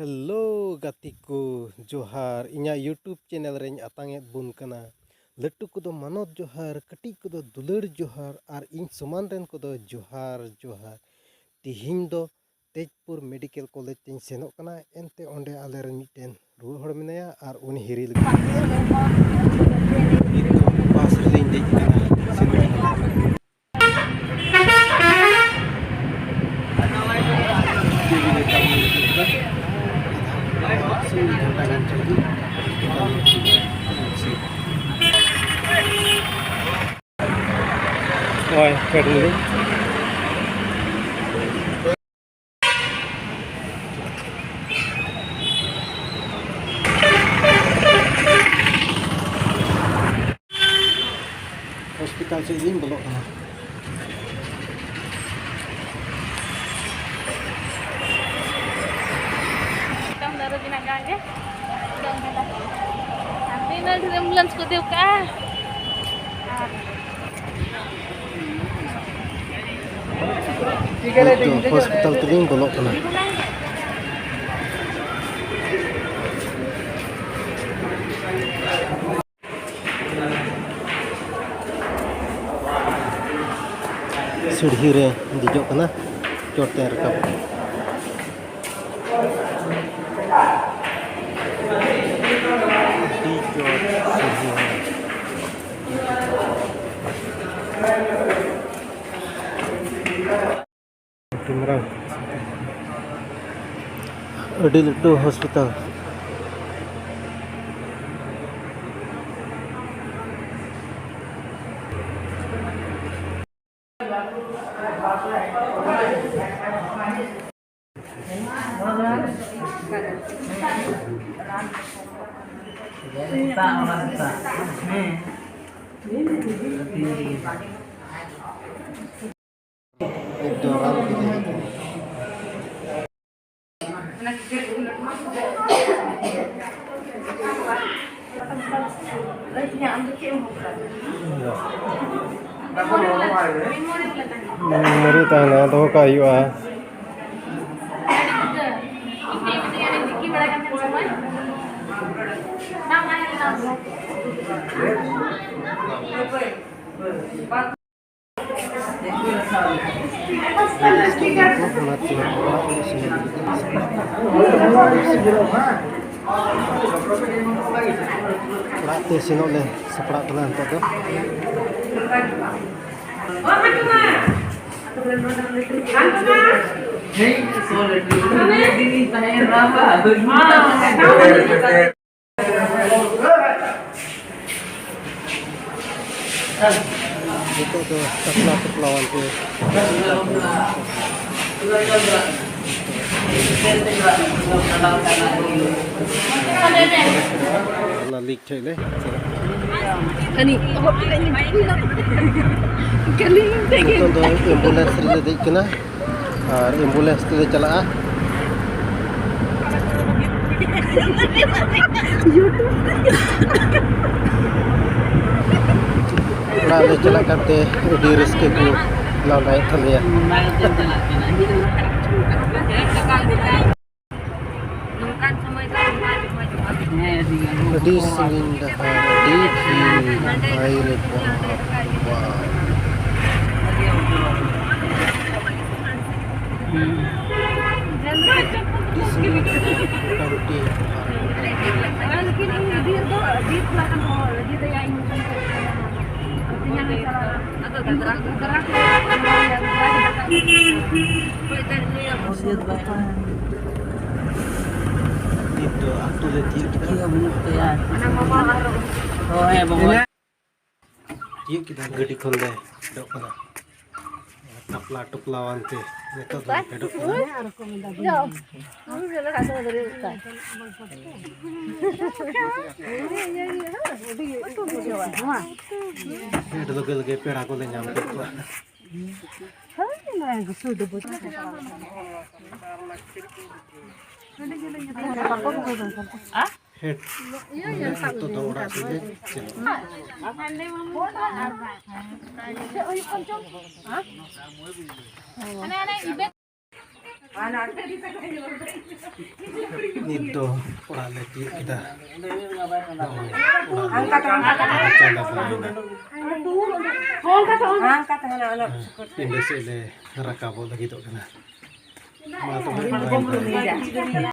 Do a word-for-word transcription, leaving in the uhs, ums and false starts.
Hello ᱜᱟᱛᱮ ᱠᱚ, ᱡᱚᱦᱟᱨ᱾ ᱤᱧᱟᱹᱜ YouTube ᱪᱮᱱᱮᱞ ᱨᱮᱧ ᱟᱛᱟᱝ ᱮᱫ ᱵᱚᱱ ᱠᱟᱱᱟ᱾ ᱞᱟᱹᱴᱩ ᱠᱚᱫᱚ ᱢᱟᱱᱚᱛ ᱡᱚᱦᱟᱨ, ᱠᱟᱹᱴᱤᱡ ᱠᱚᱫᱚ ᱫᱩᱞᱟᱹᱲ ᱡᱚᱦᱟᱨ, ᱟᱨ ᱤᱧ ᱥᱚᱢᱟᱱ ᱨᱮᱱ ᱠᱚᱫᱚ ᱡᱚᱦᱟᱨ ᱡᱚᱦᱟᱨ᱾ ᱛᱤᱦᱤᱧ ᱫᱚ ᱛᱮᱡᱽᱯᱩᱨ ᱢᱮᱰᱤᱠᱮᱞ ᱠᱚᱞᱮᱡᱽ ᱛᱮᱧ ᱥᱮᱱᱚᱜ ᱠᱟᱱᱟ᱾ ᱮᱱᱛᱮ ᱚᱸᱰᱮ ᱟᱞᱮᱨᱮᱱ ᱢᱤᱫᱴᱮᱱ ᱨᱩᱣᱟᱹ ᱦᱚᱲ ᱢᱮᱱᱟᱭᱟ ᱟᱨ ᱩᱱᱤ ᱦᱤᱨᱤ ᱞᱟᱹᱜᱤᱫ ᱱᱤᱛ ᱫᱚ ᱵᱟᱥ ᱨᱮᱞᱤᱧ ᱫᱮᱡ ᱟᱠᱟᱱᱟ, ᱥᱮᱱᱚᱜ ᱠᱟᱱᱟ᱾ ᱱᱚᱜᱼᱚᱭ ᱯᱷᱮᱰ ᱞᱤᱧ᱾ ᱦᱚᱥᱯᱤᱴᱟᱞ ᱥᱮᱫ ᱞᱤᱧ ᱵᱚᱞᱚᱜ ᱠᱟᱱᱟ᱾ ᱮᱠᱫᱚᱢ ᱫᱟᱨᱩ ᱵᱮᱱᱟᱜ ᱜᱟᱱ ᱜᱮ᱾ ᱮᱠᱫᱚᱢ ᱜᱟᱰᱟ᱾ ᱦᱟᱱᱛᱮ ᱱᱟ ᱰᱷᱮᱨ ambulance ᱠᱚ ᱫᱮᱣ ᱠᱟᱜᱼᱟ᱾ ᱟᱨ ᱱᱤᱛ ᱫᱚ ᱦᱚᱥᱯᱤᱴᱟᱞ ᱛᱮᱞᱤᱧ ᱵᱚᱞᱚᱜ ᱠᱟᱱᱟ᱾ ᱥᱤᱲᱦᱤ ᱨᱮ ᱫᱮᱡᱚᱜ ᱠᱟᱱᱟ, ᱪᱚᱴ ᱛᱮ ᱨᱟᱠᱟᱵ᱾ ᱟᱹᱰᱤ ᱪᱚᱴ ᱥᱤᱲᱦᱤ ᱨᱮ᱾ ᱟᱹᱰᱤ ᱢᱟᱨᱟᱝ, ᱟᱹᱰᱤ ᱞᱟᱹᱴᱩ ᱦᱚᱥᱯᱤᱴᱟᱞ᱾ ᱢᱮᱢᱳᱨᱤ ᱛᱟᱦᱮᱱᱟ, ᱫᱚᱦᱚ ᱠᱟᱜ ᱦᱩᱭᱩᱜᱼᱟ᱾ ᱚᱲᱟᱜ ᱛᱮ ᱥᱮᱱᱚᱜ ᱞᱮ ᱥᱟᱯᱲᱟᱜ ᱠᱟᱱᱟ ᱱᱤᱛᱚᱜ ᱫᱚ᱾ ᱱᱤᱛᱚᱜ ᱫᱚ ᱴᱟᱯᱞᱟ ᱴᱟᱯᱞᱟᱣᱟᱱ ᱠᱚ᱾ ᱚᱱᱟ ᱞᱤᱠ ᱴᱷᱮᱡ ᱞᱮ ᱪᱟᱞᱟᱜ ᱠᱟᱱᱟ᱾ ᱱᱤᱛᱚᱜ ᱫᱚ ᱮᱢᱵᱩᱞᱮᱱᱥ ᱨᱮᱞᱮ ᱫᱮᱡ ᱠᱟᱱᱟ᱾ ᱟᱨ ᱮᱢᱵᱩᱞᱮᱱᱥ ᱛᱮᱞᱮ ᱪᱟᱞᱟᱜᱼᱟ᱾ ᱚᱲᱟᱜ ᱞᱮ ᱪᱟᱞᱟᱜ ᱠᱟᱱᱛᱮ ᱟᱹᱰᱤ ᱨᱟᱹᱥᱠᱟᱹ ᱠᱚ ᱞᱟᱸᱫᱟᱭᱮᱫ ᱛᱟᱞᱮᱭᱟ᱾ ᱱᱚᱝᱠᱟᱱ ᱥᱚᱢᱚᱭ ᱫᱚ ᱱᱚᱝᱠᱟ ᱡᱚᱢᱟ ᱡᱚᱢᱟ᱾ ᱦᱮᱸ, ᱟᱹᱰᱤ ᱜᱟᱱ᱾ ᱟᱹᱰᱤ ᱥᱟᱺᱜᱤᱧ ᱰᱟᱦᱟᱨ, ᱟᱹᱰᱤ ᱵᱷᱤᱲ, ᱦᱟᱭ ᱨᱮ ᱵᱟᱵᱟ᱾ ᱦᱩᱸ᱾ ᱟᱹᱰᱤ ᱥᱟᱺᱜᱤᱧ ᱰᱟᱦᱟᱨ, ᱢᱚᱴᱟᱢᱩᱴᱤ᱾ ᱞᱮᱠᱤᱱ ᱤᱧ ᱤᱫᱤ ᱨᱮᱫᱚ ᱟᱹᱰᱤ ᱛᱷᱚᱲᱟ ᱜᱟᱱ ᱦᱚᱲ ᱤᱫᱤ ᱫᱟᱭᱟ ᱤᱧ ᱢᱚᱛᱚᱧ ᱠᱚ ᱛᱤᱧᱟ ᱦᱚᱸ ᱪᱟᱞᱟᱜᱼᱟ᱾ ᱟᱫᱚ ᱜᱟᱫᱽᱨᱟ ᱠᱚ᱾ ᱜᱟᱫᱽᱨᱟ ᱠᱚ᱾ ᱱᱤᱛ ᱫᱚ ᱟᱹᱛᱩ ᱞᱮ ᱛᱤᱭᱳᱜ ᱠᱮᱫᱟ᱾ ᱪᱮᱫ ᱦᱚᱸ ᱵᱟᱹᱱᱩᱜ ᱛᱟᱭᱟ᱾ ᱦᱳᱭ, ᱵᱟᱵᱟ᱾ ᱛᱤᱭᱳᱜ ᱠᱮᱫᱟ, ᱜᱟᱹᱰᱤ ᱠᱷᱚᱱ ᱞᱮ ᱯᱷᱮᱰᱚᱜ ᱠᱟᱱᱟ᱾ ᱴᱟᱯᱞᱟ ᱴᱩᱯᱞᱟᱣᱟᱱ ᱛᱮ ᱱᱤᱛᱚᱜ ᱫᱚ ᱯᱷᱮᱰᱚᱜ ᱠᱟᱱᱟ᱾ ᱯᱷᱮᱰ ᱞᱟᱹᱜᱤᱫ ᱞᱟᱹᱜᱤᱫ ᱯᱮᱲᱟ ᱠᱚᱞᱮ ᱧᱟᱢ ᱠᱮᱫ ᱠᱚᱣᱟ᱾ ᱦᱮᱸ, ᱱᱤᱛᱚᱜ ᱫᱚ ᱚᱲᱟᱜ ᱥᱮᱫ ᱞᱮ ᱪᱟᱞᱟᱜᱼᱟ᱾ ᱱᱤᱛ ᱫᱚ ᱚᱲᱟᱜ ᱞᱮ ᱛᱤᱭᱳᱜ ᱠᱮᱫᱟ᱾ ᱱᱚᱜᱼᱚᱭ ᱚᱲᱟᱜ ᱨᱮ ᱪᱟᱸᱫᱟ ᱵᱚᱸᱜᱟ ᱢᱮᱱᱟᱜᱼᱟ᱾ ᱯᱤᱸᱰᱟᱹ ᱥᱮᱫ ᱞᱮ ᱨᱟᱠᱟᱵᱚᱜ ᱞᱟᱹᱜᱤᱫᱚᱜ ᱠᱟᱱᱟ᱾ ᱢᱟ ᱛᱚᱵᱮ, ᱵᱟᱭ ᱵᱟᱭ᱾